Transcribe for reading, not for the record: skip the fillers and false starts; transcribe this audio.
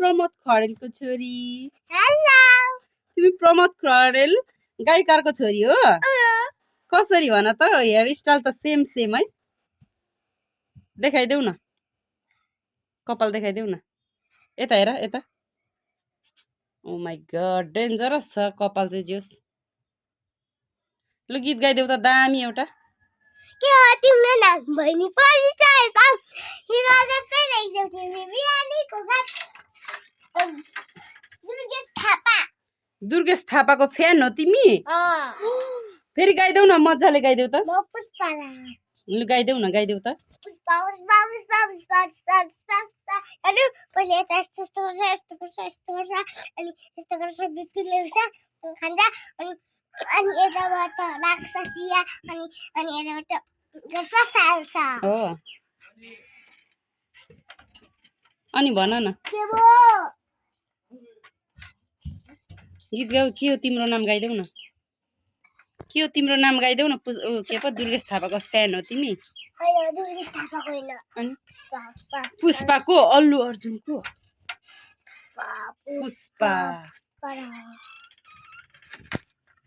प्रमोद खरेलको छोरी। हेलो तिमी प्रमोद खरेल गायककारको छोरी हो? कसरी भन त? हेयर स्टाइल त सेम सेम है। देखाइदेऊ न, कपाल देखाइदेऊ न। यता हेर यता। ओ माई गड डेन्जरस छ कपाल चाहिँ जोस। लु गीत गाइदेऊ त दामी एउटा। के हो तिम्रो नाम बहिनी परिचय काम हिरो जस्तै रहेछौ तिमी बिहानीको गात दुर्गेश थापा। दुर्गेश थापाको फ्यान हो तिमी? फेरि गाइदेऊ न, मजाले गाइदेऊ त। म पुष्पा राज। लु गाइदेऊ न, गाइदेऊ त। पुष्पा पुष्पा पुष्पा पुष्पा पुष्पा पुष्पा पुष्पा अनि पहिले यता यस्तो गर्छ यस्तो गर्छ यस्तो गर्छ अनि यस्तो गर्छ बिस्कुट ल्याउँछ खान्छ अनि यताबाट राख्छ चिया अनि यताबाट गर्छ फाल्छ। हो अनि भन न के भो गीत गाऊ। के हो तिम्रो नाम गाइदेऊ न। के हो तिम्रो नाम गाइदेऊ न। के पो दुर्गेश थापाको फ्यान हो तिमी? हैन दुर्गेश थापाको हैन। अनि पुष्पा पुष्पाको? अल्लु अर्जुनको? पुष्पा पुष्पा। पुष्पा